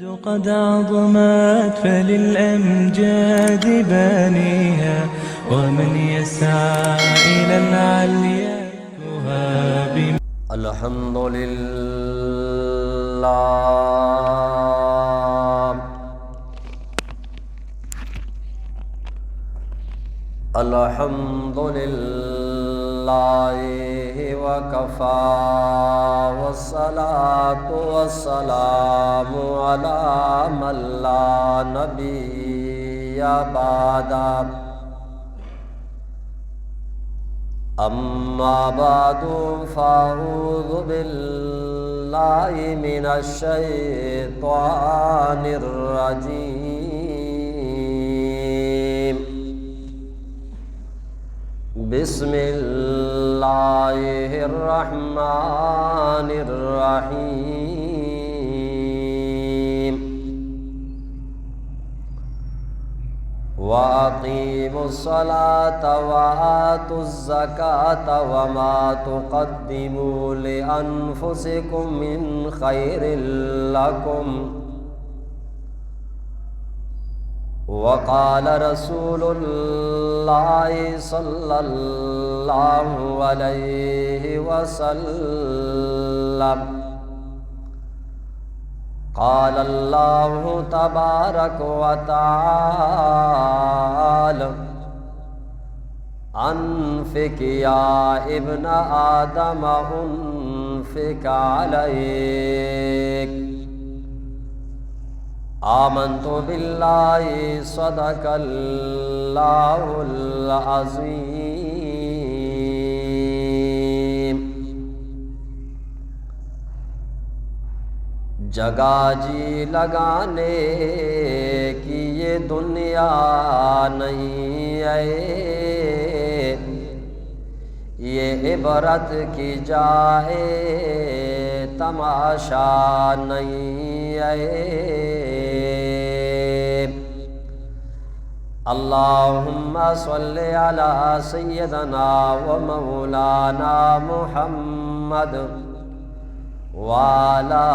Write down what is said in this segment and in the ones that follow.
قد عظمت فللأمجاد بانيها، ومن يسعى إلى العليا يهاب. الحمد لله. الحمد لله وكفى، والصلاة والسلام على من لا نبي بعده. أما بعد، فأعوذ بالله من الشيطان الرجيم. بسم الله الرحمن الرحيم. وأقيموا الصلاة وآتوا الزكاة وما تقدموا لأنفسكم من خير لكم، وقال رسول الله صلى الله عليه وسلم، قال الله تبارك وتعالى، أنفق يا ابن آدم أنفق عليك. آمنت بالله، صدق الله العظيم. جگہ جی لگانے کی یہ دنیا نہیں ہے، یہ عبرت کی جائے تماشا نہیں ہے۔ اللهم صل على سيدنا ومولانا محمد وعلى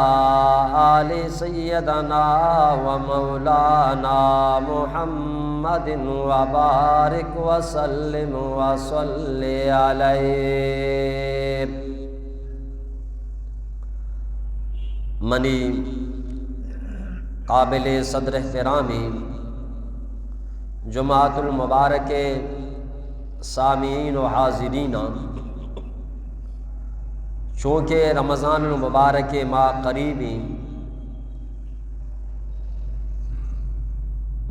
آل سيدنا ومولانا محمد وبارك وسلم وصل عليه۔ منی قابل صدر احترامی جمعۃ المبارک سامعین و حاضرین، چونکہ رمضان المبارک ماہ قریب ایں،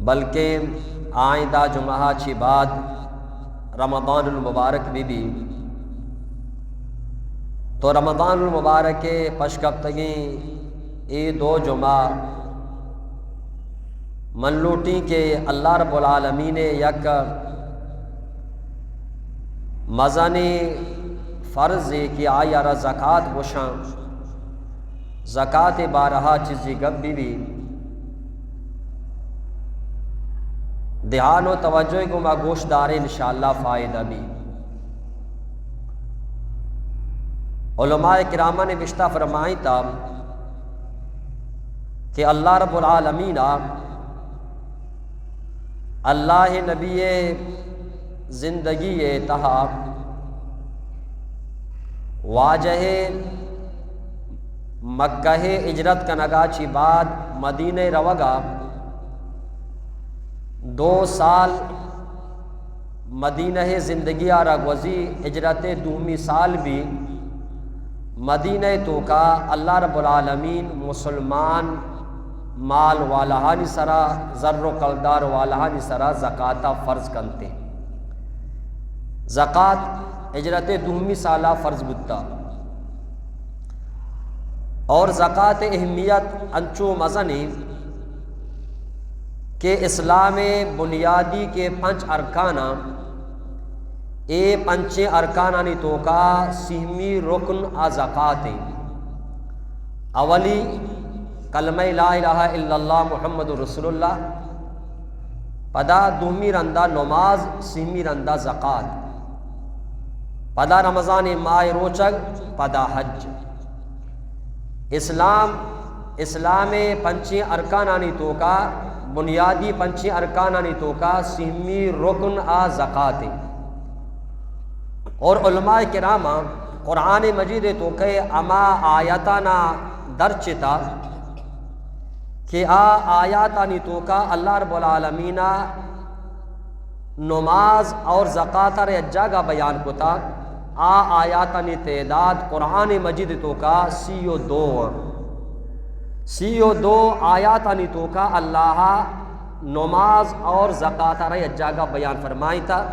بلکہ آئندہ جمعہ چی بعد رمضان المبارک بہ بی، تو رمضان المبارک پشکپتگیں اے دو جمعہ من لوٹیں کہ اللہ رب العالمین یک مزنیں فرضے کہ آئی ءَ را زکات گوشاں، زکات بارہا چیزے گپ بہ بی، دھیان و توجہ گوں ما گوش داریں، انشاءاللہ فائدہ بی۔ علماء کراماں نبشتہ فرمائیں تا کہ اللہ رب العالمین ءَ اللہ نبی زندگی تہا واجہ مکہ ہجرت کنگا چی بعد مدینہ روگا دو سال مدینہ زندگی ءَ را گوزی، ہجرت دومی سال بی مدینہ توکا اللہ رب العالمین مسلمان مال والہانی سرا، زر و کلدار والہانی سرا زکاتا فرض کنتے۔ زکات ہجرت دومی سالا فرض بوتا۔ اور زکات اہمیت انچو مزنیں کہ اسلام بنیادی کہ پنچ ارکاناں، اے پنچیں ارکانانی توکا سیمی رکن آ زکات ایں۔ اولی کلمہ لا الہ الا اللہ محمد رسول اللہ، پدا دومی رندا نماز، سیمی رندا زکات، پدا رمضان ماہ روچگ، پدا حج۔ اسلام اسلام ءِ پنچیں ارکانانی توکا، بنیادی پنچیں ارکانانی توکا سیمی رکن آ زکات اِنت۔ اور علماء کرام قرآن مجید ءِ توکا ہما آیاتانا درچتا کہ آ آیاتانی توکا اللہ رب العالمین نماز اور زکات ءَ را یک جاگہ بیان کتا، آ آیاتانی تعداد قرآن مجید توکا سی و دو اِنت۔ سی و دو آیاتانی توکا اللہ نماز اور زکات ءَ را یک جاگہ بیان فرمائتا۔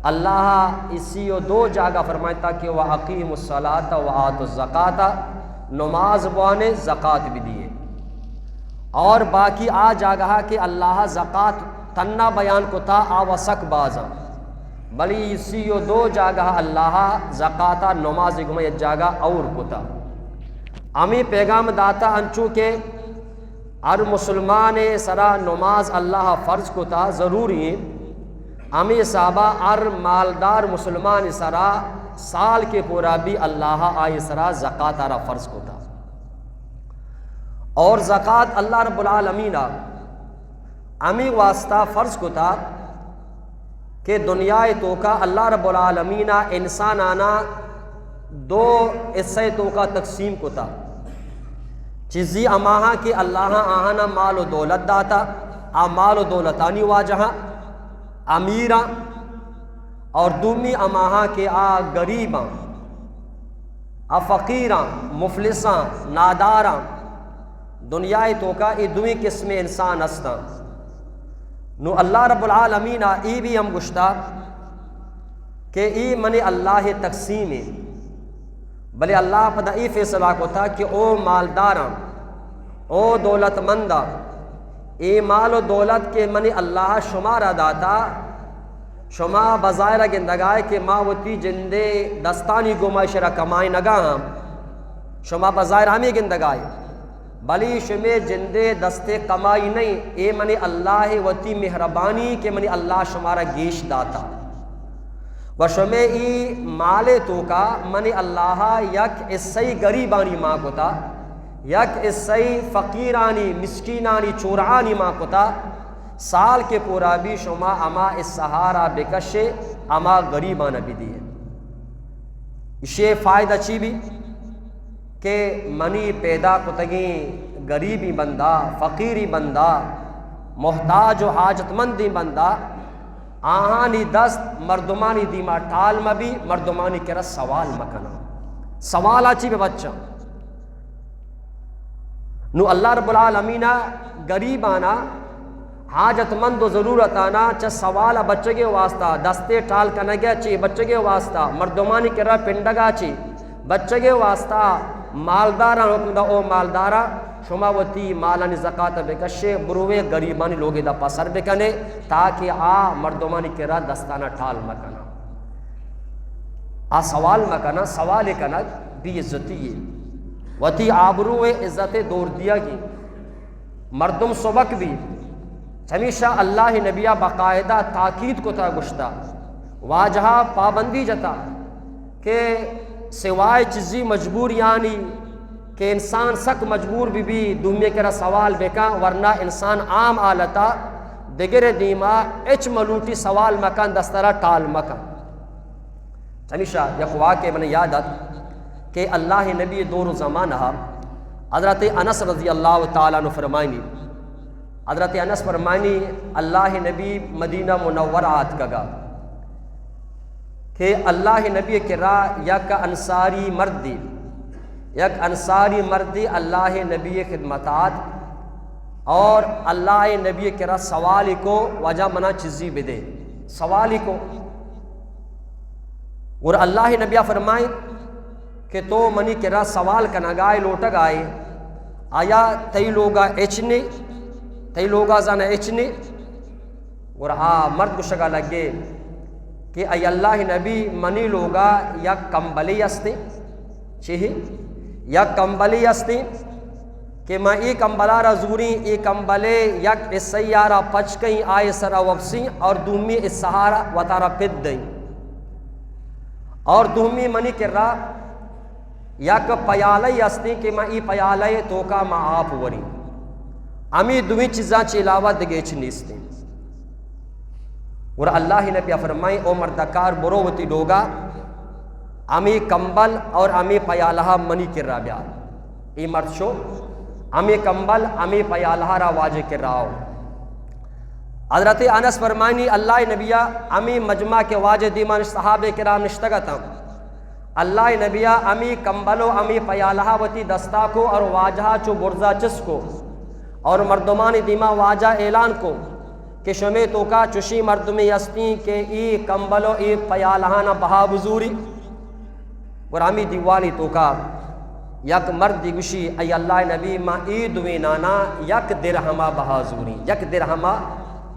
اللہ ای سی و دو جاگہ فرمائتا کہ وَأَقِيمُوا الصَّلَاةَ وَآتُوا الزَّكَاةَ، نماز بوانے، زکات بدیے۔ اور باقی آ جاگہ کہ اللہ زکات تنا بیان کتا، آ و سک بازاں، بلے سی و دو جاگہ اللہ زکات ءَ نماز گما یک جاگہ اور کتا۔ ہمے پیغام داتا انچو کہ ہر مسلمان سرا نماز اللہ فرض کتا، ضروری اِنت۔ ہمے حسابا ہر مالدار مسلمان سرا سال کے پورا بھی اللہ آئی سرا زکات ءَ را فرض کتا۔ اور زکات اللہ رب العالمین ہمے واسطہ فرض کتا کہ دنیا توکا اللہ رب العالمین انسانانا دو حصہ توکا تقسیم کتا۔ چیزی ہماہاں کہ اللہ آہانا مال و دولت داتا، آ مال و دولتانی واجہاں، امیراں، اور دومی ہماہاں کہ آ غریباں، آ فقیراں، مفلساں، ناداراں۔ دنیا توکا اے دوئیں قسم انسان ہستاں۔ نو اللہ رب العالمین ای بھی ہم گشتا کہ ای من اللہ تقسیم اِنت۔ بلے اللہ پدا ای فیصلہ کتا کہ او مالداراں، او دولت منداں، اے مال و دولت کہ من اللہ شمارا داتا، شما بظاہر گندگائے کہ ما وتی جندے دستانی گوما شرا کمائینگا ہم، شما بظاہر ہمے گندگائے، بلے شمے جندے دستے کمائی نہیں، اے من اللہ وتی مہربانی کہ من اللہ شمارا گیش داتا۔ و شمے ای مال توکا من اللہ یک حصہ غریبانی ما کتا، یک حصہ فقیرانی، مسکینانی، چورہانی ما کتا۔ سال کے پورا بھی شما ہما حصہ را بکشے، ہما غریبان بدیے۔ اشی فائدہ چی بھی؟ کہ منی پیدا کتگیں غریبی بندہ، فقیری بندہ، محتاج و حاجت مندی بندہ، آہانی دست مردمانی دیما ٹال مبی، مردمانی کرا سوال مکناں۔ سوالا چی بہ بچاں؟ نو اللہ رب العالمین غریبانا، حاجت مند و ضرورتانا چہ سوال بچگے واسطہ، دستے ٹال کنگے چہ بچگے واسطہ، مردمانی کرا پنڈگا چہ بچگے واسطہ مالداراں حکم دا، او مالداراں، شما وتی مالانی زکات بکشے، بروے غریبانی لوگے دپا سر بکنے، تاکہ آ مردمانی کرا دستانا ٹال مکناں۔ آ سوال مکناں، سوال کنگ بے عزتی ہے۔ وتی آبرو عزت دور دیگی۔ مردم سبک بی۔ چمیشا اللہ نبیا باقاعدہ تاکید کتا، گشتا، واجہا پابندی جتا کہ سوائے چیزی مجبوریانی کہ انسان سک مجبور بی بی، دومی کرا سوال بکن، ورنہ انسان عام حالتا دگر دیما اچ ملوٹی سوال مکن، دسترا ٹال مکن۔ چمیشا یک واقعے من یاد ات کہ اللہ نبی دور و زمانہ حضرت انس رضی اللہ تعالی عنہ فرمائنی، حضرت انس فرمائنی، اللہ نبی مدینہ منورہ آتکگا کہ اللہ نبی کرا یک انصاری مردی، یک انصاری مردی اللہ نبی خدمت آت اور اللہ نبی کرا سوال کو، واجہ منا چیزی بدے، سوال کو۔ اور اللہ نبی فرمائیں کہ تو منی کرا سوال کنگائے، لوٹگائے، آیا تئی لوگا اچ نے، تئی لوگا زن اچ نے؟ اور آ مرد گشگا لگے کہ اے اللہ نبی، منی لوگا یک کمبلے استے، چی؟ یک کمبلے استے کہ ما اے کمبلا را زوریں، اے کمبلے یک حصہ آرا پچ کئیں، آئے سرا وپسیں اور دومی حصہ آرا وتارا پد دئیں۔ اور دومی منی کرا یک پیالہ ای ہستیں کہ ما ای پیالہ ء توکا ما آپ وریں۔ ہمے دوئیں چیزاں چہ علاوہ دگہ ہچ نیستیں۔ گڑا اللہ نبی فرمائیں، او مردکار، برو وتی لوگا، ہمے کمبل اور ہمے پیالہ منی کرا بیار۔ اے مرد شو، ہمے کمبل، ہمے پیالہ را واجہ کرا آؤ۔ حضرت انس فرمائنی، اللہ نبیا ہمے مجمع کہ واجہ دیما نش-، صحابہ کرام نشتگ اتاں، اللہ نبیا ہمے کمبل و ہمے پیالہ وتی دستا کو اور واجہ چو برزا چست کو اور مردمانی دیما واجہ اعلان کو کہ شمے توکا چوشیں مردمے ہستیں کہ اے کمبل و اے پیالہانا بہا بزوری۔ گڑا ہمے دیوانی توکا یک مردے گوشی، اے اللہ نبی، ما اے دوئینانا یک درہما بہا زوریں، یک درہما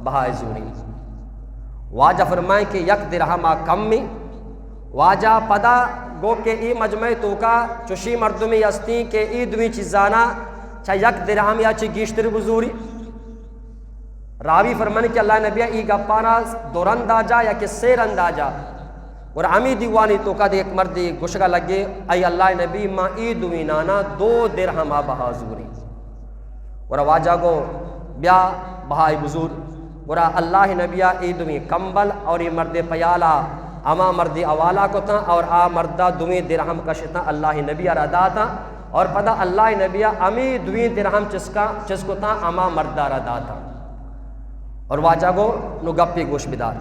بہا زوریں۔ واجہ فرمائیں کہ یک درہما کمیں۔ واجہ پدا گو کہ اے مجمع توکا چوشیں مردمے ہستیں کہ اے دوئیں چیزانا چہ یک درہم یا چہ گیشتر بزوری۔ راوی فرمانی کہ اللہ نبی، ای گپانا دو رندا جا یا کہ سے رندا جا۔ گڑا ہمے دیوانی توکا دے یک مردے گوشگا لگے، اے اللہ نبی، ما ای دوینانا دو درہما بہا زوری۔ گڑا واجہ گو، بیا بہائی بزور۔ گڑا اللہ نبیا ای دویں کمبل اور ای مرد پیالہ ہما مردے حوالہ کتاں اور آ مردا دویں درہم کشتاں، اللہ نبیا را داتاں۔ اور پدا اللہ نبیا ہمے دوئیں درہم چسکا، چس کتاں، ہما مردا را داتاں۔ اور واجہ گو، نو گپے گوش بدار۔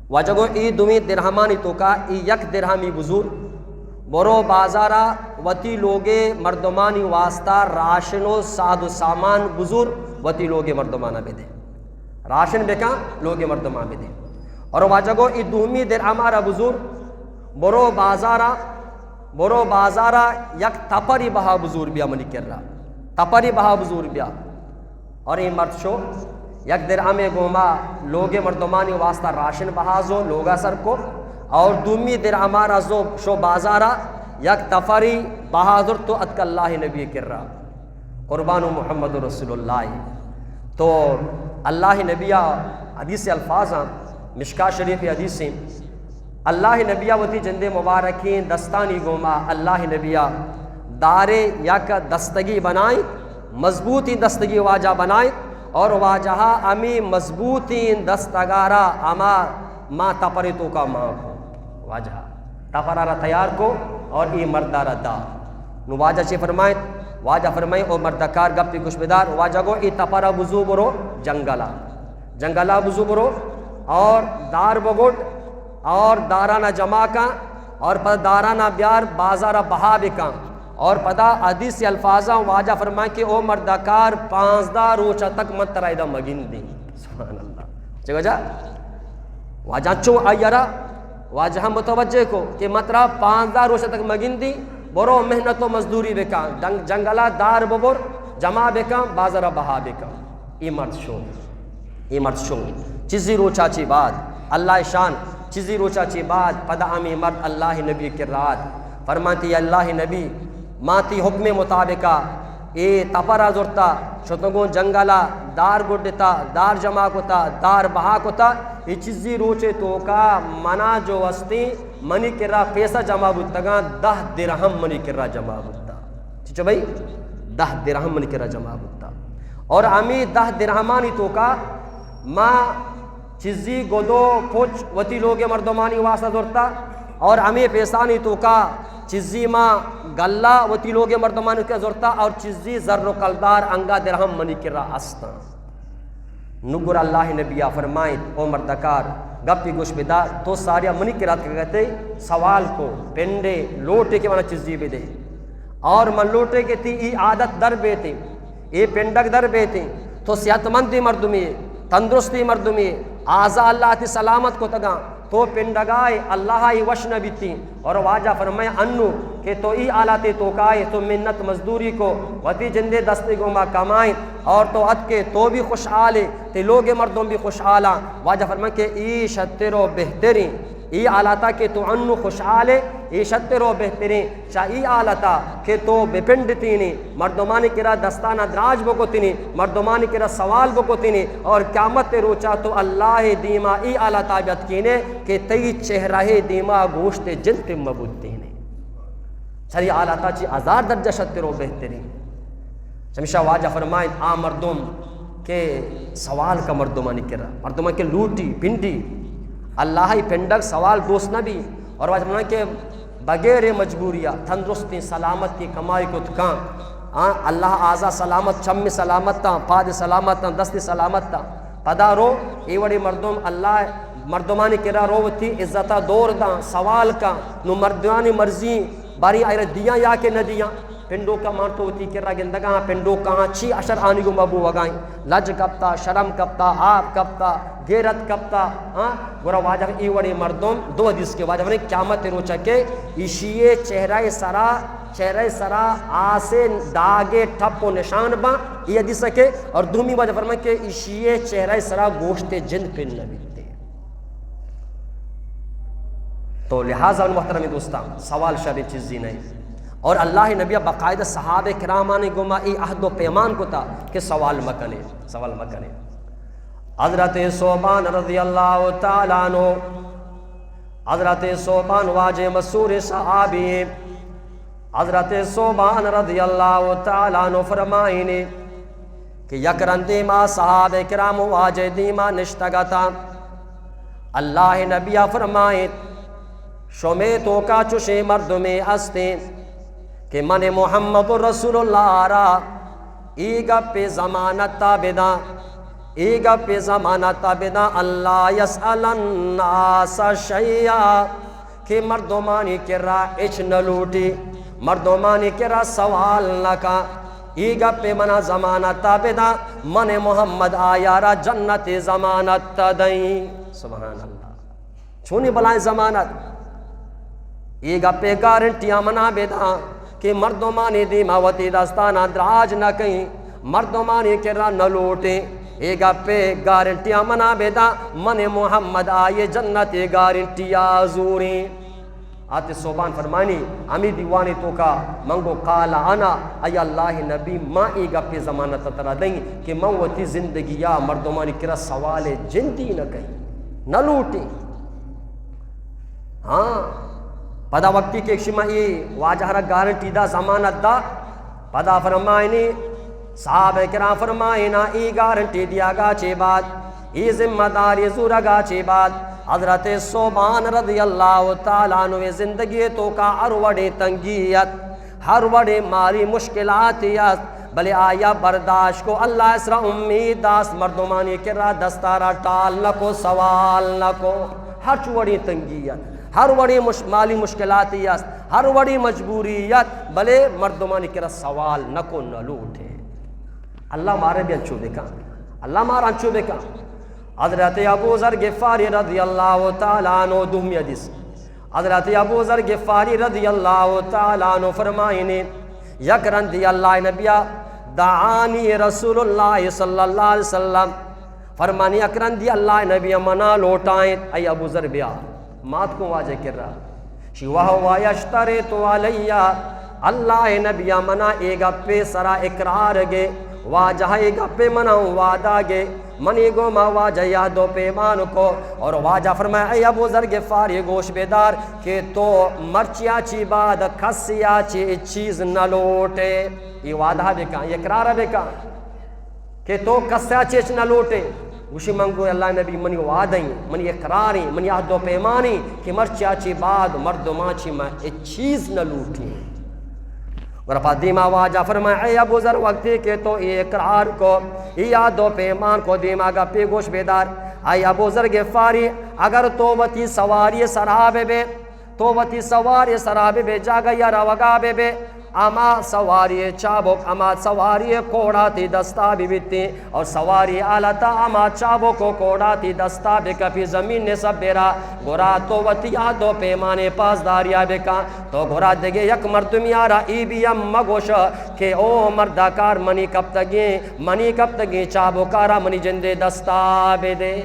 واجہ گو، اے دوئیں درہمانی توکا اے یک درہمی بزور، برو بازارا وتی لوگے مردمانی واسطہ راشن و ساد و سامان بزور، وتی لوگے مردمانا بدے۔ راشن بکن، لوگ مردمان بدے۔ اور واجہ گو، ای دومی درہما را بزور، برو بازارا، برو بازارا یک تپری بہا بزور بیا منی کرا۔ تپری بہا بزور بیا۔ اور ای مرد شو، یک درہمے گوما لوگ مردمانی واسطہ راشن بہا زو، لوگا سر کو۔ اور دومی درہما را زو، شو بازارا یک تپری بہا زرت و اتک اللہ نبی کرا۔ قربان و محمد رسول اللہ۔ تو اللہ نبیا حدیث الفاظاں، مشکا شریف حدیثیں، اللہ نبیا وتی جندے مبارکیں دستانی گوما اللہ نبیا دارے یک دستگی بنائیں، مضبوطیں دستگی واجہ بنائیں، اور واجہا ہمے مضبوطیں دستگارا ہما ما تپرے توکا مان کو۔ واجہ تپرا را تیار کو اور ای مردا را دا۔ نو واجہ چے فرمائیت؟ واجہ فرمائیں، او مردکار، گپی گوش بدار۔ واجہ گو، ای تپرا بزو برو جنگلا، جنگلا بزو برو اور دار بگڈ اور دارانا جمع کن اور پدا دارانا بیار، بازارا بہا بکن۔ اور پدا حدیث الفاظاں واجہ فرمائیں کہ او مردکار، پانزدہ روچا تک من ترا ادا مگندیں۔ سبحان اللہ۔ چے وجہ؟ واجہ چو آئی را واجہ ہم متوجہ کو کہ من ترا پانزدہ روچ تک مگندی، برو محنت و مزدوری بکن، جنگ-، جنگلا دار ببر، جمع بکن، بازارا بہا بکن۔ ای مرد شو، ای مرد شو۔ چیزی روچا چی بعد، اللہ شان، چیزی روچا چی بعد، پدا ہمے مرد اللہ نبی کرا آت۔ فرمانتی، یا اللہ نبی، ما تی حکم مطابقا اے تپرا زرتا، شتگوں جنگلا، دار گڈتا، دار جمع کتا، دار بہا کتا، اے چیزی روچے توکا منا جو ہستیں، منی کرا پیسہ جمع بوتگاں، دہ درہم منی کرا جمع بوتا۔ چچو بھائی؟ دہ درہم منی کرا جمع بوتا۔ اور ہمے دہ درہمانی توکا ما چیزی گدو پچ وتی لوگ مردمانی واسطہ زرتا اور ہمے پیسانی توکا چیزی ما گلہ وتی لوگ مردمانی کرا زرتا اور چیزی زر و کلدار انگا درہم منی کرا استاں۔ نگور اللہ نبیا فرمائیت، او مردکار، گپی گوش بدار، تو ساریا منی کرا اتکگتے سوال کو، پنڈے لوٹے کہ منا چیزی بدے۔ اور من لوٹے کہ تی ای عادت در بیتیں، اے پنڈگ در بیتیں، تو صحت مندی مردمی، تندرستی مردمی، آزا اللہ تی سلامت کتگاں، تو پنڈگائے، اللہ ای وش نہ بیتیں۔ اور واجہ فرمائے انو کہ تو ای حالات توکائے، تو منت مزدوری کو، وتی جندے دستی گوما کمائیں، اور تو اتکے تو بھی خوشحالے، تی لوگ مردم بھی خوشحالاں۔ واجہ فرمائے کہ ای شتر و بہتریں، ای حالاتا کہ تو انو خوشحالے، ای شتر و بہتریں۔ چہ ای حالتا کہ تو بپنڈتینی، مردمانی کرا دستانا دراج بکتینی، مردمانی کرا سوال بکتینی، اور قیامت روچا تو اللہ دیما ای حالتا بیتکینے کہ تئی چہرہ دیما گوشت جنت مبوتینے۔ شری حالتا چی ہزار درجہ شتر و بہترین۔ چمیشا واجہ فرمائیں، آ مردم کہ سوال کا مردمانی کرا، مردمان کہ لوٹی، پنڈی، اللہ ہی پنڈگ سوال دوست نہ بی۔ اور واجہ فرمائیں کہ بغیر مجبوریا تندرستی سلامتی کمائی کت کان، آ، اللہ آزا سلامت، چم سلامت تاں، پاد سلامت تاں، دست سلامت تاں۔ پدا رو، اے وڑی مردم اللہ مردمانی کرا رو وتی عزتا دور داں، سوال کاں، نو مردمانی مرضی باری آئرا دیاں یا کہ نہ دیاں۔ پنڈوکا مان تو وتی کرا گندگا، پنڈوکا ہاں چی اشر آنی گو مبو وگائیں۔ لج کپتا، شرم کپتا، آپ کپتا، غیرت کپتا، ہاں؟ گورا واجہ ای وڑی مردم دو حدیث کے واجہ فرمائیں قیامت روچا کہ ایشی چہرہ سرا چہرہ سرا آسے داگے ٹپ و نشان باں، ای حدیث کے۔ اور دومی واجہ فرمائیں کہ ایشی چہرہ سرا گوشت جند پن نہ بیتے۔ تو لہذا ان محترم دوستان، سوال شریں چیزی نہیں۔ اور اللہ نبی باقاعدہ صحابہ کرامانی گما ای عہد و پیمان کتا کہ سوال مکنے، سوال مکنے۔ حضرت ثوبان رضی اللہ تعالی عنہ، حضرت ثوبان واجہ مسور صحابی، حضرت ثوبان رضی اللہ تعالی عنہ فرمائنی کہ یک رندے ما صحابہ کرام واجہ دیما نشتگتا، اللہ نبی فرمائیت، شمے توکا چوشیں مردمے استیں کہ من محمد رسول اللہ را ای گپ ضمانتا بداں، ای گپ ضمانتا بداں، اللہ یسأل الناس شیئا، کہ مردمانی کرا اچ نہ لوٹی، مردمانی کرا سوال نہ کا، ای گپ منا ضمانتا بداں، من محمد آیارا جنت ضمانت دئیں۔ سبحان اللہ۔ چونی بلائیں ضمانت؟ اے گپے گارنٹی منا بداں کہ مردمانی دیما وتی دستانا دراج نہ کئیں، مردمانی کرا نہ لوٹیں۔ اے گپے گارنٹی منا بداں، من محمد آئی جنت گارنٹی زوریں۔ آتے ثوبان فرمانی، ہمے دیوانے توکا من گو قال انا، اے اللہ نبی، ما اے گپے ضمانت ترا دئیں کہ من وتی زندگیا مردمانی کرا سوال جندی نہ کئیں، نہ لوٹیں۔ ہاں، پدا وقتی کہ شما اے واجہ را گارنٹی دا، ضمانت دا، پدا فرمائنی، صحابہ کرام فرمائنا، ای گارنٹی دیاگا چے بعد، ای ذمہ داری زورگا چے بعد، حضرت ثوبان رضی اللہ تعالی عنہ زندگی توکا ہر وڑیں تنگی ات، ہر وڑیں مالی مشکلاتی ات، بلے آیا برداشت کو، اللہ سرا امید داشت، مردمانی کرا دستارا ٹال نہ کو، سوال نہ کو۔ ہر چو وڑیں تنگی ات، ہر وڑیں مش-، مالی مشکلاتی است، ہر وڑیں مجبوری ات، بلے مردمانی کرا سوال نہ کو، نہ لوٹے۔ اللہ مارا بھی انچو بکن، اللہ مارا انچو بکن۔ حضرت ابو ذر غفاری رضی اللہ تعالی عنہ، دومی حدیث۔ حضرت ابو ذر غفاری رضی اللہ تعالی عنہ فرمائنی، یک رندی اللہ نبی، دعانی رسول اللہ صلی اللہ علیہ وسلم، فرمانی، یک رندی اللہ نبی منا لوٹائیں، اے ابو ذر بیا، مات کو واجہ کرا۔ شی وہو یشترط علی، اللہ نبی منا اے گپے سرا اقرار گے، واجہ اے گپے منا وعدہ گے، منی گوما واجہ عہد و پیمان کو، اور واجہ فرمائے، اے ابو ذر غفاری، گوش بدار کہ تو مرچیا چی بعد کسیا چی چیز نہ لوٹے۔ اے وعدہ بکن، اقرار بکن کہ تو کسیا چی ہچ نہ لوٹے۔ گوشی، من گو اللہ نبی، منی وعدہ ایں، منی اقرار ایں، منی عہد و پیمان ایں کہ مرچیا چی بعد مردماں چی من ہچ چیز نہ لوٹیں۔ گڑا پہ دیما واجہ فرمائے، اے ابو ذر، وقتی کہ تو اے اقرار کو، اے عہد و پیمان کو، دیما گپے گوش بدار۔ اے ابو ذر غفاری، اگر تو وتی سواری سرا ببے، تو وتی سواری سرا ببے، جاگہ یا روگا ببے، اما سواری چابک، اما سواری کوڑا تی دستا ببیتیں۔ اور سواری حالتا ہما چابک و کوڑا تی دستا بکپی زمین سبرا، گڑا تو وتی عہد و پیمانے پاسداریا بکن۔ تو گڑا دگہ یک مردمیا را ای بی ہم مگوش کہ او مردکار، منی کپتگیں، منی کپتگیں چابکارا منی جندے دستا بدے۔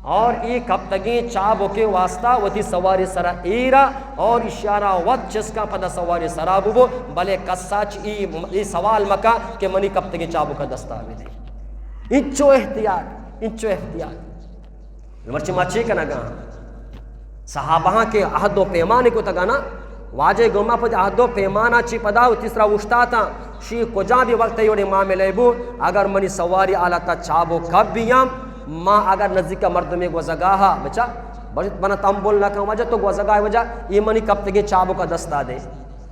اور ای کپتگیں چابکے واسطہ وتی سواری سرا ایرا اور اشارا وت چسکا پدا سواری سرا ببو، بلے کسا چ ای، ای سوال مکا کہ منی کپتگیں چابکا دستا بدے۔ انچو احتیاط، انچو احتیاط۔ مرچی ما چے کنگا؟ صحابہاں کہ عہد و پیمانے کتگا نا، واجہ گوما پد عہد و پیمانا چی پدا و تیسرا اوشتاتا، شی کجا بھی وقت ایوڑے معاملے بو، اگر منی سواری حالتا چابو کب بیام، ما اگر نزدیک مردمے گوزگاہا بچا، بچ بنا تنبل نہ کن، واجہ تو گوزگاہ واجہ، یہ منی کپتگیں چابو کا دستا دے۔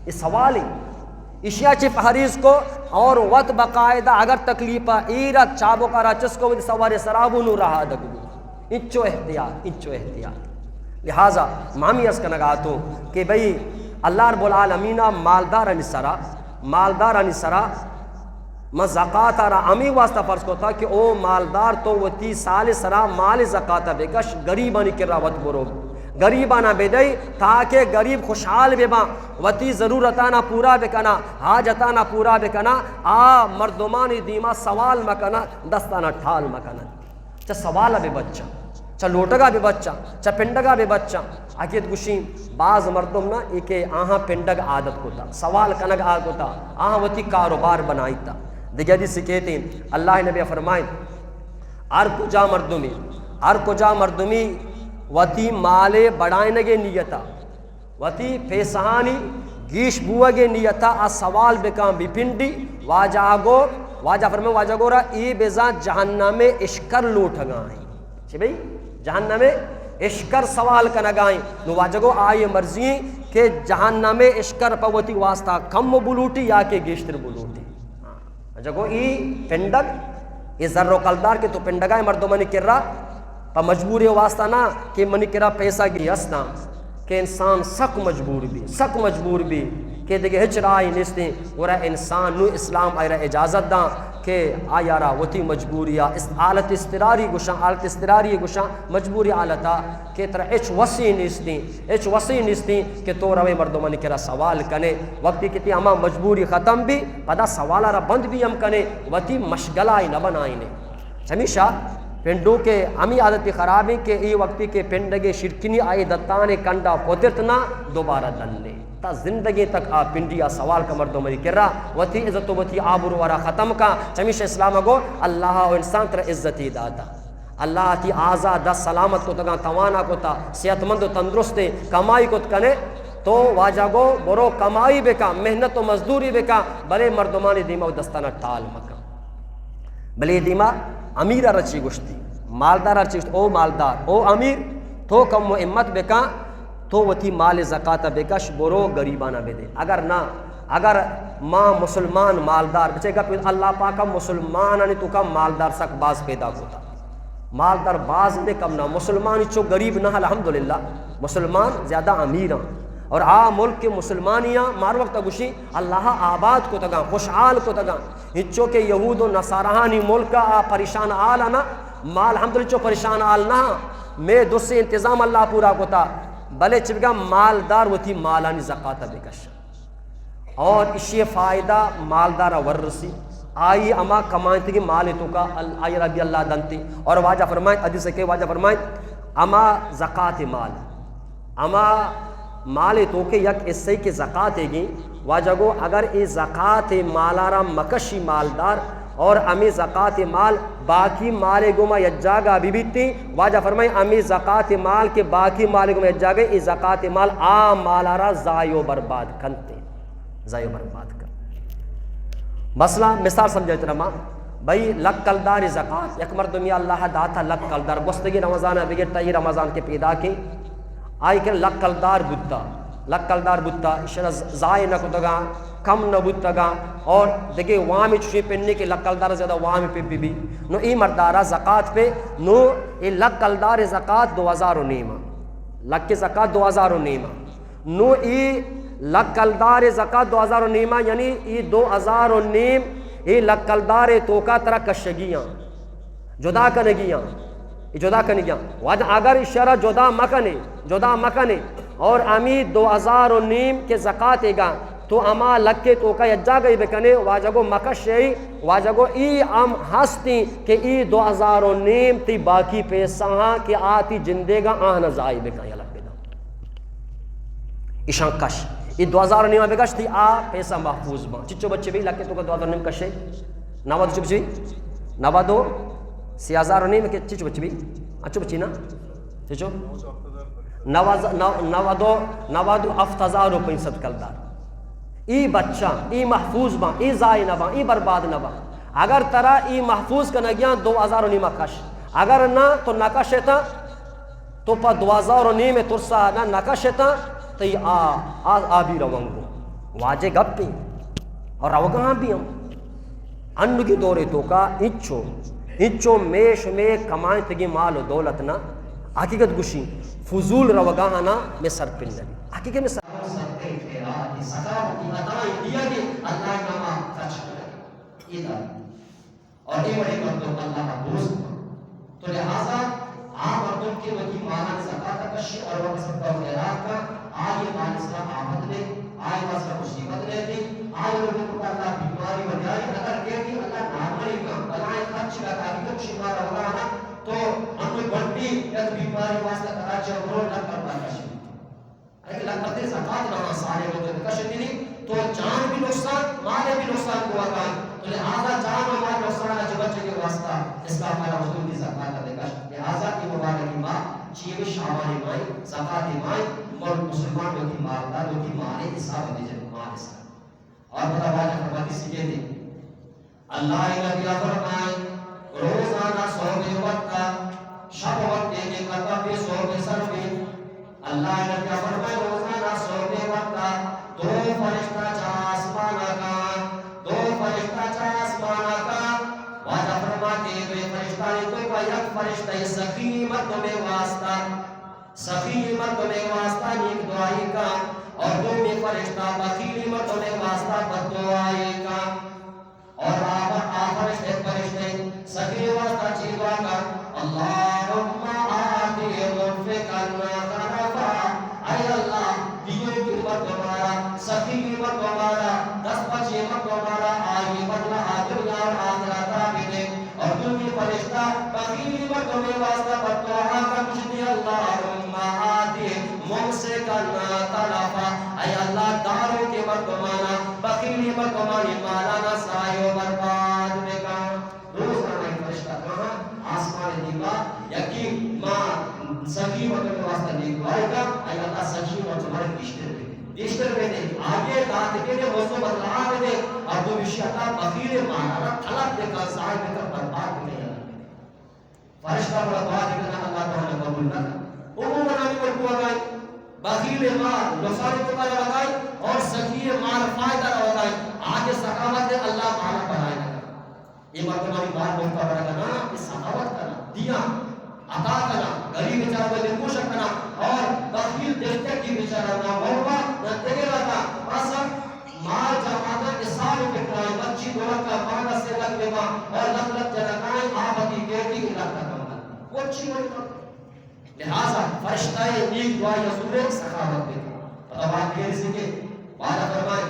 یہ سوال ہے۔ اشیا چی پہریز کو اور وت باقاعدہ اگر تکلیفا ایرا چابو کا را چس کو سواری سرابو نو رہا دگو۔ انچو احتیاط، انچو احتیاط۔ لہذا ما ہمی عرض کنگا اتوں کہ بھئی، اللہ رب العالمین مالدارانی سرا، مالدارانی سرا ما زکات را ہمی واسطہ فرض کتا کہ او مالدار تو وتی سال سرا مال زکات بکش، غریبانی کرا وت برو، غریبانا بدئی تاکہ غریب خوشحال بباں، وتی ضرورتانا پورا بکنا، حاجتانا پورا بکنا، آ مردمانی دیما سوال مکنا، دستانا ٹال مکنا۔ چہ سوال ء بہ بچاں، چہ لوٹگ ء بہ بچاں، چہ پنڈگ ء بہ بچاں۔ اگید گوشیں، باز مردم نا اے کہ آہاں پنڈگ عادت کتا، سوال کنگ عادت کتا، آہاں وتی کاروبار بنائیتا۔ دگہ حدیث کہتے ہیں، اللہ نبی فرمائیں، ہر کجا مردمے، ہر کجا مردمے وتی مال بڑائنگ نیتا، وتی پیسہانی گیش بوگے نیتا آ سوال بکاں بپنڈی۔ واجہ گو، واجہ فرمائے، واجہ گو را ای بزاں جہنم اشکر لوٹگائیں۔ چی بھئی؟ جہنم اشکر سوال کنگائیں۔ نو واجہ گو آئی مرضی کہ جہنم اشکر پہ وتی واسطہ کم بلوٹی یا کہ گیشتر بلوٹی۔ جگو ای پنڈگ، ای زر و کلدار کہ تو پنڈگائے مردمانی کرا پہ مجبوری واسطہ نہ کہ منی کرا پیسہ گی ہستاں کہ انسان سک مجبور بی، سک مجبور بی کہ دگہ ہچ راہی نیستیں، گڑا انسان نو اسلام آئرا اجازت داں کہ آیارا وتی مجبوری اس-، حالت اضطراری گوشاں، حالت اضطراری گوشاں، مجبوری حالتا کہ ترا ہچ وسی نیستیں، ہچ وسی نیستیں کہ تو روے مردمانی کرا سوال کنے۔ وقتی کہ تی ہما مجبوری ختم بی، پدا سوال را بند بھی ہم کنے، وتی مشغلہ ای نہ بنائینے۔ ہمیشہ پنڈو کے ہمی عادت خراب ہیں کہ ای وقتی کے پنڈگے شرکنی آئی دتانے کنڈا پترت نہ دوبارہ دنے۔ تا زندگی تک آ پنڈی آ سوال کا مردمانی کرا وتی عزت و وتی آبرو را ختم کا۔ چمیشہ اسلام گو اللہ و انسان تر عزتی داتا۔ اللہ تی آزا دست سلامت کتگاں، توانا کتا، صحت مند و تندرست کمائی کت کنے، تو واجہ گو برو کمائی بکا، محنت و مزدوری بکا، بلے مردمانی دیما و دستانا ٹال مکا۔ بلے دیما امیر ء چی گوشتی، مالدار ء چی گوشتی، او مالدار، او امیر، تو کم و ہمت بکا، تو وتی مال زکات بکش، برو غریبانا بدے۔ اگر نہ، اگر ما مسلمان مالدار بچے گپ اللہ پاک مسلمانانی توکا مالدار سک باز پیدا کتا۔ مالدار باز نے کم نہ، مسلمان چو غریب نہ، الحمدللہ مسلمان زیادہ امیر ہیں۔ اور آ ملک کے مسلمانیاں مار وقت گوشی اللہ آباد کتگاں، خوشحال کتگاں۔ ہچو کہ یہود و نصاراہانی ملک آ پریشان حال نہ، ما الحمدللہ چو پریشان حال نہ، میں دوسرے انتظام اللہ پورا کتا۔ بلے چبگا مالدار وتی مالانی زکات بکش۔ اور اشی فائدہ مالدار ء ور رسی، آئی ہما کمائنتگی مال توکا ال-، آئی را بھی اللہ دنتی۔ اور واجہ فرمائیں، حدیث کے واجہ فرمائیں، ہما زکات مال، ہما مال توکے یک حصے کے زکات گی، واجہ گو اگر اے زکات مالا را مکشی مالدار، اور ہمیں زکات مال باقی مال گوما یک جاگہ بی بیتی، واجہ فرمائیں ہمیں زکات مال کے باقی مال گوما یک جاگہ، اے زکات مال آ مالا را ضائع و برباد کنتے۔ ضائع و برباد کن۔ مثلا مثال سمجھائے ترا ما، بھئی لک کلدار زکات، یک مردمی اللہ داتا لک کلدار، گوستگی رمضان بگیر تا یہ رمضان کے پیدا کے، آئی کہ لک کلدار بوتا، لک کلدار بوتا، اشرا ضائع نہ کتگا، کم نہ بوتگا، اور دگے وامی چوشی پنی کہ لک کلدار زیادہ وامی پہ بی بی۔ نو ای مردارا زکات پہ، نو ای لک کلدار زکات دو ہزار و نیما۔ لک زکات دو ہزار و نیما۔ نو ای لک کلدار زکات دو ہزار و نیما، یعنی ای دو ہزار و نیم، ای لک کلدار توکا ترا کشگیاں، جدا کنگیاں، ای جدا کنگیاں۔ وجہ اگر اشرا جدا مکنے، جدا مکنے، اور امی دو ہزار و نیم کے زکات گا، تو اما لکے توکا یک جاگہی بکنے، واجہ گو مکشے، واجہ گو ای ہم ہستی کہ ای دو ہزار و نیم تی باقی پیسہ ہاں کہ آتی جندے گا آہنا ضائع بکن یا لکے دا۔ ایشان کش۔ ای دو ہزار و نیم بکش تی آ پیسہ محفوظ باں۔ چچو بچے بھی لکے توکا دو ہزار و نیم کشے؟ نود چو بچے بھی؟ نود و سی ہزار و نیم کے چچو بچے بھی؟ اچو بچی نا؟ چچو؟ نود، نو-، نود و، نود و ہفت ہزار و پنچ صد کلدار۔ ای بچاں، ای محفوظ باں، ای ضائع نہ باں، ای برباد نہ باں۔ اگر ترا ای محفوظ کنگیاں دو ہزار و نیما کش۔ اگر نہ تو نہ کشتاں، تو پہ دو ہزار و نیم ترسا نہ، نہ کشتاں، تئی آ، آ، آ بی روانگو۔ واجہ گپے۔ اور روگاں بھی ہم۔ انوگی دورے توکا انچو، انچو مے شمے کمائنتگیں مال و دولت نا، حقیقت گوشی، فضول روگاہانا مے سرپد نبی۔ حقیقت مے سر صدقہ خیرات، سخاوتی عطائیں دیگے اللہ ناما خرچ کنگ۔ اے دار۔ اور اے وڑیں مردم اللہ دوست۔ تو لہذا آ مردم کہ وتی مالانی زکات کشی اور وقت صدقہ و خیرات کا، آئی مال سرا آفت نے، آئی واسطہ مصیبت نے تھی، آئی لوگوں کو اللہ بیماری و نیاری اگر کہتی اللہ نارملی کا، اللہ خرچ کا تاکہ تو شما روگا نا، تو ہم گھنٹی یک بیماری واسطہ کراچی اور برو لگ کر کشی۔ اگہ لکتے زکات نہ سالے وقت بکشتنی، تو جان بھی نقصان، مال بھی نقصان کو آتا۔ تو لہذا جان و مال نقصان اچ بچے کے واسطہ اس کا ہمارا حضور کی زکات بکش۔ لہذا یہ مبارک ماہ، چیئے شعبان ماہ، زکات ماہ، مر-، مسلمان وتی مال دار، وتی مال حساب دیجئے، مال حساب۔ اور پتہ واجہ فرماتی سکے تھے۔ اللہ نبی فرمائے، روزانہ سوگے وقتا، شپ وقتے کہ قطب سوگے سر میں، اللہ نبی فرمائے، روزانہ سوگے وقتا، دو فرشتہ چا آسمان کا، دو فرشتہ چا آسمان کا، واجہ فرماتے، دو فرشتہ نے تو کا یک فرشتہ سخی مردم واسطہ، سخی مردم واسطہ نیک دعائی کا، اور دومی فرشتہ بخیلی مردم واسطہ بد دعائی کا۔ اور آ، آ فرشتے، فرشتے سخی واسطہ چی دعا کر، اللهم آت منفقا خلفا، اے اللہ، دیو کی مردمارا، سخی کی مردمارا، دست بچی مردمارا، آئی بدلہ دنیا اور آخرتا بدے۔ اور دومی فرشتہ بخیلی مردم واسطہ بد دعا کا، گوشتی، اللهم آت ممسکا تلفا، اے اللہ، دارو کے مردمانا، بخیلی مردمانی مالانا ضائع و برباد بکن۔ روزانہ فرشتہ کہاں آسمان دیما، یکی ما سخی مردم واسطہ نیک دعائی کا، اے اللہ سخی مردمانا گیشتر بکن۔ گیشتر بکن۔ آگے دات کے نے موضوع بدلا بکن۔ اور دومی اللہ بخیل مالانا طلب بکن، ضائع بکن، برباد بکن۔ فرشتہ بڑا دعا دیگا، اللہ تعالی قبول نہ کن۔ عموماً ہمیں پر دعا گائیں، بخیل مال نقصان تو کرا لگائیں اور سخی مال فائدہ را لگائیں۔ آگے سخاوت ہے، اللہ مالا بڑھائے نہ کن۔ یہ مردمانی بار بہتا بڑا کنا کہ سخاوت کنا، دیا، عطا کنا، غریب بیچارہ کو دلگوش کنا اور بخیل دلچک کی بیچارہ نہ مروا نہ دگرا کا بس مال جماعتاں حساب بکنائیں، مرچی دو لکھ ء پاندا سے لکھ بباں اور لکھ لکھ جنکائیں، آ وتی گیٹی لکھ ء کم بنت۔ وچی وڑی کم۔ لہذا فرشتہ ء نیک دعائی حضور ء سخاوت بکن۔ پدا بات یہ رسی کہ واجہ فرمائے،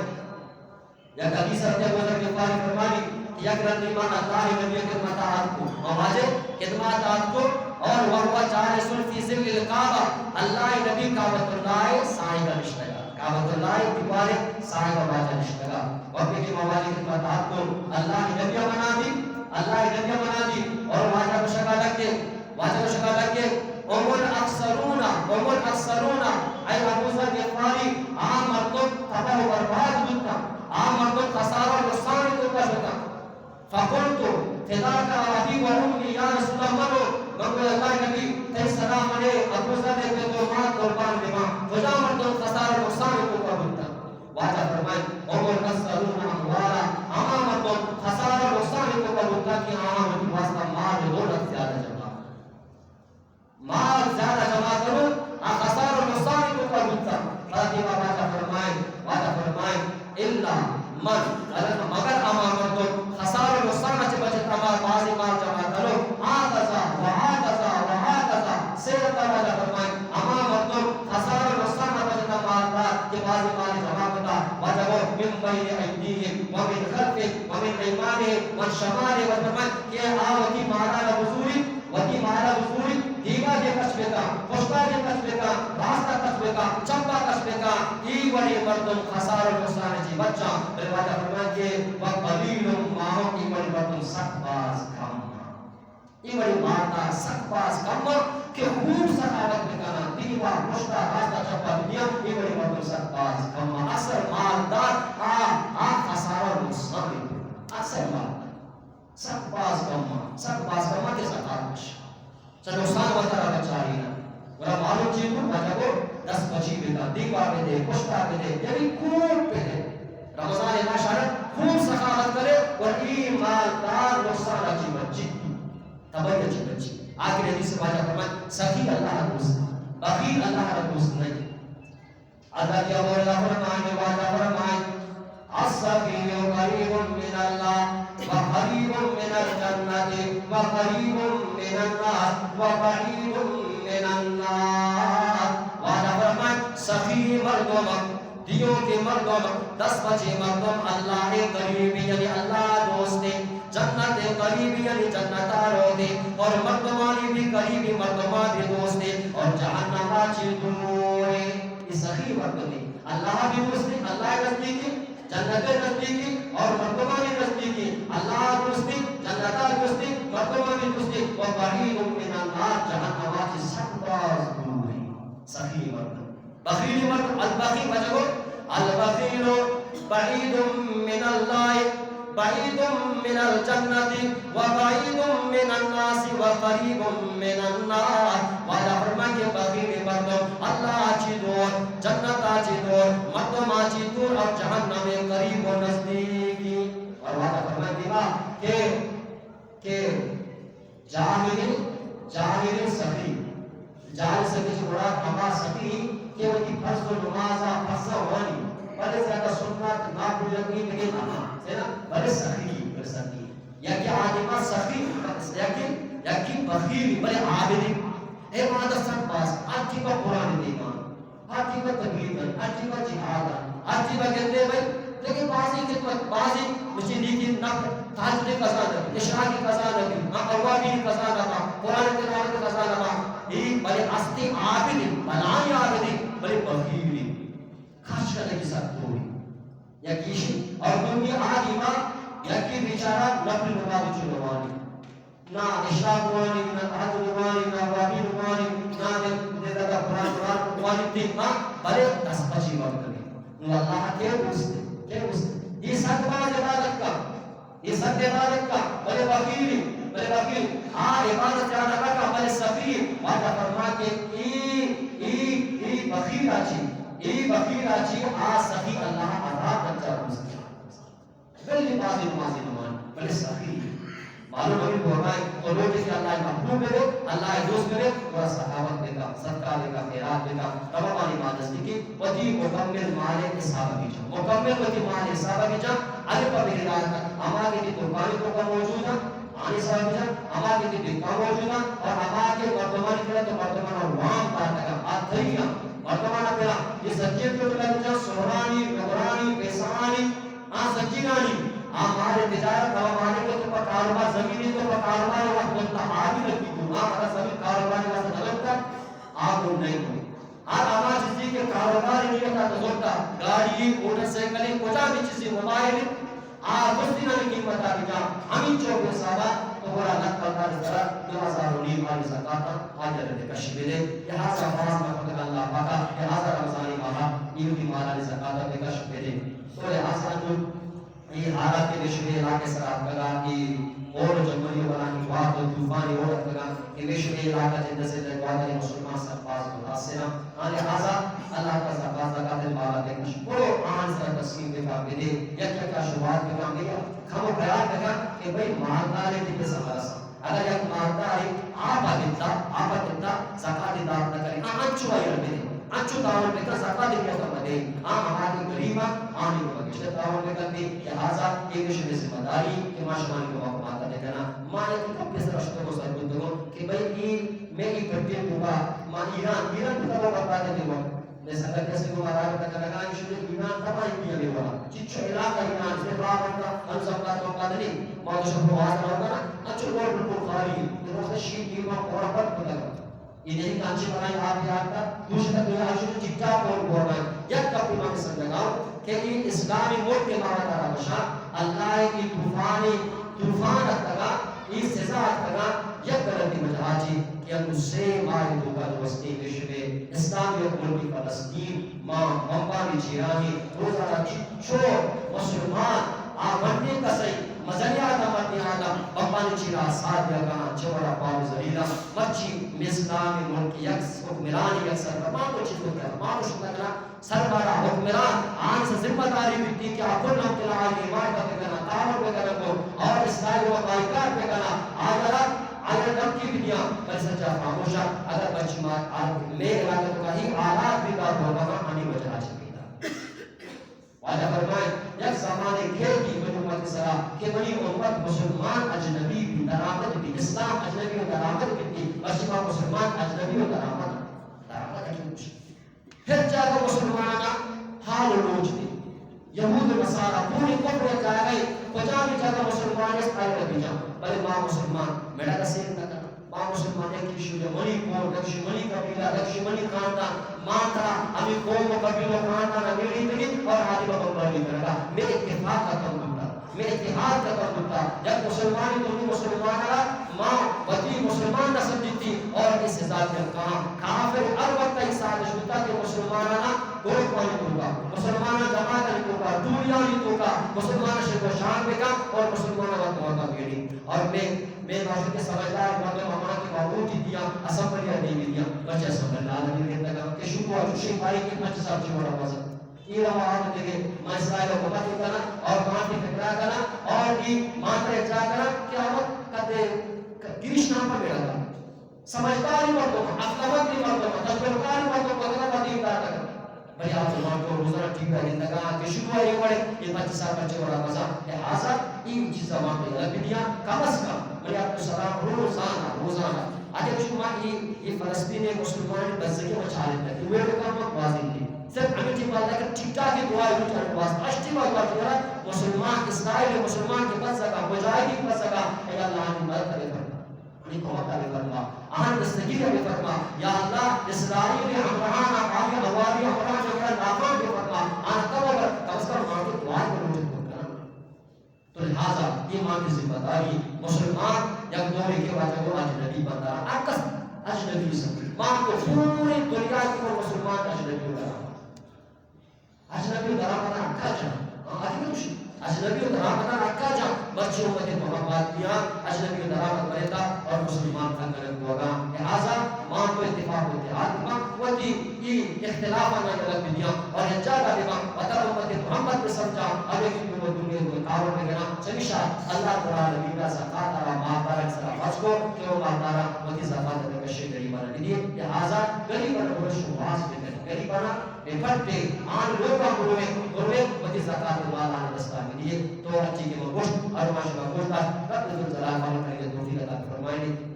یک حدیث رضی اللہ عنہ غفاری فرمانی کہ یک رندی ما اللہ نبی خدمت آت کو، ما واجہ خدمت آت کو اور وهو جالس في ظل الكعبة، اللہ نبی کعبۃ اللہ سائے نشتگا۔ کعبۃ اللہ دیوار سائے واجہ نشتگا۔ وقتی کہ ما واجہ خدمت آت کو، اللہ نبی منا دی، اللہ نبی منا دی اور واجہ گوشگا لگے، واجہ گوشگا لگے، هم الأخسرون، هم الأخسرون، اے ابو ذر غفاری، آ مردم تباہ و برباد بوتا، آ مردم خسارہ و نقصان تو کا شتا۔ فقلت، فداک ابی و امی، یا رسول اللہ، منو، من گو اللہ نبی، تئی سرا منے ابو ذر ء پت و مات قربان بباں، کجا مردم خسار و نقصان توکا بوتا؟ واجہ فرمائے، هم الأخسرون أموالا، ہما مردم خسار و نقصان توکا بوتا کہ آہاں وتی واسطہ مال و دولت زیادہ جمع۔ مال زیادہ جمع کنو، آ خسار و نقصان توکا بوتا۔ پدا دیما واجہ فرمائے، واجہ فرمائے، الا من، مگر ہما مردم خسار و نقصان چہ بچت ہما بازی مال جمع کنو، هكذا و هكذا و هكذا، سے رتا واجہ فرمائے، ہما مردم خسار و نقصان بچت مال دار کہ بازی مال جمع کتا، واجہ گو من بين أيديهم ومن خلفهم ومن أيمانهم وعن شمالهم، واجہ فرمائے کہ آ وتی مالا را بزوری، وتی مالا بزوری، دیما دے کش بکا، پشتا دے کش بکا، راستا کش بکا، چپا کش بکا، ای وڑی مردم خسار و نقصان چی بچا۔ بلے واجہ فرمائے کہ وقليل ما هم، ای وڑی مردم سک باز کم۔ ای وڑی مال سک باز کم آں کہ خوب سخاوت بکناں، دیما، پشتا، راستا، چپا، دنیا، اے وڑیں مردم سک باز کم آں۔ اکثر مالدار آ، آ خسارہ و نقصان انت۔ اکثر مالدار سک باز کم آں، سک باز کم آں کہ زکات بخش۔ چہ نقصان وتارا بچاریناں۔ گڑا معلوم چی بوت؟ واجہ گو دست پچی بکن، دیما بدے، پشتا بدے، یعنی خوب بدے۔ رمضان ماہ شرا خوب سخاوت کنے، گڑا اے مالدار نقصان چی بچی۔ تباہی چی بچی۔ آخری حدیث واجہ فرمائے، سخی اللہ را دوست، بخیل اللہ را دوست نہیں۔ حضرت ابو ہریرہ فرمائے، واجہ فرمائے، السخی قریب من اللہ و قریب من الجنة و قریب من النار و بعید من النار۔ واجہ فرمائے، سخی مردم، دیوکیں مردم، دست پچیں مردم اللہ ءِ قریب، یعنی اللہ ءِ دوست، جنت ءِ قریب، یعنی جنت ءَ روت، اور مردمانی بھی قریب، مردمانی بھی دوست، اور جہنم ءَ چہ دور۔ اے سخی مردم اللہ ءَ بھی دوست، اللہ ءِ نزدیک، جنت ءِ نزدیک اور مردمانی نزدیک، اللہ ءِ دوست، جنت ءِ دوست، مردمانی دوست، و بعید من النار، جہنم ءَ چہ سک باز دور۔ سخی مردم۔ بخیل مردم، البخیل، واجہ گو، البخیل بعید من اللہ، بعید من الجنة و بعید من الناس و قریب من النار۔ واجہ فرمائے کہ بخیل مردم اللہ ءَ چہ دور، جنت ءَ چہ دور، مردم ءَ چہ دور اور جہنم ءِ قریب و نزدیک۔ اور واجہ فرمائے دیما کہ، کہ جاہل، جاہل سخی۔ جاہل سخی چہ مراد ہما سخی کہ وتی فرض و نماز ءَ فرض ءَ وانی، بلے زیادہ سنت ناپورا کنی دگہ نہ، ہے نا؟ بلے سخی، بلے سخی۔ یا کہ آدم سخی، یا کہ، یا کہ بخیل، بلے عابد۔ اے ماں دستان باز، آتی با قرآن دیمان۔ ہر ٹیمءَ تبلیغ انت، ہر ٹیمءَ جہاد انت، ہر ٹیمءَ گندے بھئی، لیکن بعضی خدمت، بعضی مچی نیکی نفل، تہجد قضا نہ بی، اشراق قضا نہ بی، ہاں، اوابین قضا نہ با، قرآن تلاوت قضا نہ با۔ اے بلے ہستی عابد، بلاہیں عابد، بلے بخیل، خرچ کنگی سک دوری۔ یکی ایشی، اور دومی آ دیما یکی بیچارہ نفل نماز چو نوانی۔ نہ اشراق وانی، نہ تہجد وانی، نہ اوابین وانی، نہ دے، دے دادا قرآن، قرآن وانی تی، ہاں، بلے دست پچی وقت دی۔ نو اللہ کے دوست، کے دوست۔ یہ سک باز عبادت کا، یہ سک عبادت کا، بلے بخیلی، بلے بخیل۔ آ عبادت زیادہ کا، بلے سخی۔ واجہ فرما کہ ای، ای، ای بخیل آچی، ای بخیل آچی، آ سخی اللہ عذاب بچا دوست۔ بلے بعضی نمازی نمان، بلے سخی۔ معلوم ہمیں بولنا ہے، تو لوگ کہ اللہ محبوب کرے، اللہ دوست کرے، تھوڑا سخاوت بکا، صدقہ بکا، خیرات بکا، تمام والی مال دستی کی، وتی مکمل مال حساب بھی جا۔ مکمل وتی مال حساب بھی جا، الف بھی ہدایت، ہما کہ تی دکانی تو کا موجود ہے، آنی حساب بھی جا، ہما کہ تی دکان موجود ہے، اور ہما کہ مردمانی کرا تو مردمانا وام داتگا، آ تھئی ہے، مردمانا کرا، یہ سجے تو لگ جا، سہرانی، نگرانی، پیسانی، آ سجینانی، آ مال تجارت، آ مال کہ تو پہ کاروبار زمین تو پہ کاروبار وقت دنتا آ بھی لگی کو، آ مال زمین کاروبار واسطے نہ لگتا، آ کو نہیں کو۔ ہر آ چیزی کہ کاروبار نیتا تو زورتا، گاڑی، موٹر سائیکل، کجا بھی چیزی موبائل، آ مستینانی قیمت آ بجا، ہمیں چوک حسابا تو برا لکھ پندرہ ہزار، دو ہزار و نیم مال زکاتا، آ جلد کش بدے، لہذا باز نہ پتہ اللہ پاکا، لہذا رمضانی ماہا، یہ بھی مالانی زکاتا بکش بدے۔ تو لہذا جو اے حالات کہ شمے علاقے سرا اتکگا، اے اور جمہوری ورانی وات و طوفانی اور اتکگا، کہ شمے علاقہ جند سے گوادر مسلمان سب باز متاثر ہیں۔ آں لہذا اللہ کا زکات، زکات المال دے کش برو آن سر تقسیم بکا بدے، یک یک کا شروعات بکا بدے، کم و خیال بکا کہ بھئی مالدارے تے سمرسا۔ اگاں یک مالدارے آپا گپتا، آپا گپتا، زکاتے دات نہ کنی، آ انچو آئی ءَ بدے، انچو تعاون بکن، زکاتے موقع مدے، آ ہما کہ غریب آں، آنی گوما گیشتر تعاون بکن دے۔ لہذا اے شمے ذمہ داری کہ ما شمانی گوما کمک کناں۔ ما یک گپے سرا شتگوں سر بوتگوں کہ بھئی اے مئے اے پٹے توکا ما ایران، ایران بوتا وہ برباد دیوا۔ مئے سنگت کسے گوں ما رابطہ کنگا، ایشی ایران تباہی بیا بے وڑا۔ چچو علاقہ ایران سے باب انت، ہم سب کا تو قدر نہیں۔ ما تو شب نماز پڑھتا نا، اچھو روڈ بالکل خالی ہے۔ تو وقت شیعہ دیما پورا بند کتگا۔ یہ نہیں کانچے بنائی آپ یار کا، دوسرے تک دنیا آشو تو چٹا کون بول رہا ہے۔ یک کپی ما سنگتاؤ کہ یہ اسلامی ملک کے مانا تارا بشا، اللہ کی طوفانی، طوفان اتکگا، یہ سزا اتکگا، یک غلطی وجہ آجی کہ انو سے ماہ توکا درستیں کہ شمے اسلامی ملک فلسطین ما بمبانی چیرانی روزانہ چچو مسلمان آ مردیں کسے مزنی آدم مردیں آدم بمبانی چیرا ساتھ دیا کنا چورا پاو زلیلا مرچی اسلامی ملک یک حکمران یک سرکار ما تو چیز کرنا ما تو شکر کرنا سربارا حکمران آنی سر ذمہ داری بیتی کہ آ کل ہم تلا آئی حمایت بکناں، تعاون بکناں کو اور اسرائیل و پائیکار بکناں، آیرا آیرا دھمکی بدیاں، بلے سجا خاموشا۔ اگر بچی مات آ مے علاقہ تو کہیں حالات بھی دار ہوگا ہمیں وجہ آج پیدا۔ واجہ فرمائے، یک زمانے کھے کی منی امت سرا کہ منی امت مسلمان اجنبی بھی درآمد بھی، اسلام اجنبی و درآمد بھی، بچی ما مسلمان اجنبی و درآمد، درآمد اجنبی۔ ہچ جاگہ مسلمانانا حال و لوچ دی۔ یہود و نصارا پوری کفر جاگہ، کجامی جاگہ مسلمان است آئی ربی جان۔ بلے ما مسلمان مڑا رسید نہ کنا۔ ما مسلمان یک شو منی قوم، یک شو منی قبیلہ، یک شو منی خاندان، ما ترا ہمیں قوم و قبیلہ و خاندان ہمیں ریتگی اور آدی بابا بردی کرگا۔ میں اتفاق ختم بوتا۔ میں اتحاد ختم بوتا۔ یک مسلمانی دومی مسلمان را ما وتی مسلمان نہ سمجھتی اور اس حساب میں کہاں کافر ہر وقت ای سازش بوتا کہ مسلمانانا گروپانی توکا، مسلمانان جماعتانی توکا، ٹولیانی توکا، مسلمان شک و شان بکا اور مسلمان وقت وقت بیڑی۔ اور میں، میں باشد کہ سمجھدار مردم ہما کہ ما ووٹ دیا، اسمبلی دے دیا، بچے اسمبلی نہ دے دیا کہ شروع چوشی پائی کہ پنچ سال چی ورا مزہ۔ اے روان دگہ ما اسرائیل حکومت کناں اور ما کی فکرا کناں اور اے ما تر اجرا کناں کہ آوت کتے گریش نام پر بیڑا کناں۔ سمجھداری مردم، عقلمندی مردم، تجربکاری مردم وغیرہ ما دین دار کناں۔ بھئی آپ زمان کو روزانہ ٹی وی گندگا کہ شروع ہے یہ بڑے یہ پچیس سال بچے بڑا مزہ لہذا اے چیزا ما تو یلا بدیاں کم از کم۔ بھئی آپ کو سلام روزانہ، روزانہ۔ اگر شما اے، اے فلسطین مسلمان بزگی ما چالت ہے، ویڈیو کام ما بازی دی۔ صرف ہمیں ٹیم والا کہ ٹھیک ٹھاک ہی دعا لوٹ ہمیں واسطہ۔ اش ٹیم والا کہ مسلمان، اسرائیل مسلمان کے پاس سکا، مجاہدین پاس سکا، اے اللہ ہمیں مدد کرے فرما۔ ہمیں کمک کرے فرما۔ آہن دستگیر ہمیں فرما۔ یا اللہ، اسرائیل ہمراہان، آئی ہواری ہمراہان، ہمراہ نافان کے فرما۔ آن کم اگر، کم از کم آن کے دعا کو لوٹ کرنا۔ تو لہذا اے ما کی ذمہ داری مسلمان یک دورے کہ واجہ وہ اجنبی بندہ عکس اجنبی سمجھ۔ ما تو پوری دنیا کی وہ مسلمان اجنبی ہو رہا۔ اجنبی درآمد حقا جان۔ ہاں، اجنبی، اجنبی درآمد حقا جان۔ مرچی امت محمد بیا اجنبی درآمد بریتا اور مسلمان تنگرن دوگا۔ لہذا ما تو اتفاق و اتحاد ما وتی اے اختلافانا یلہ بدیاں اور یک جاگہ بباں، وترا امت محمد بسمجھاں، ہمے کہ گوں دنیا گوں تعاون بگراں۔ چمیشا اللہ رب العالمین ء زکات ء را مالدارانی سرا فرض کو کہ او مالداراں وتی زکات ء بکشے، غریباناں بدیے۔ لہذا غریباناں برو شوہاز بکن، غریباناں بپٹے، آن لوگاں بروے، بروے وتی زکات مال آنی دستا بدیے۔ تو ہرچی کہ من گوشت، ہر ما شما گوشت، رب ذوالجلال مالک توفیق عطا فرمائے۔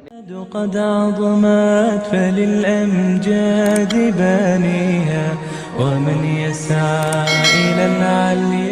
قد عظمت فللأمجاد بانيها، ومن يسعى إلى العلي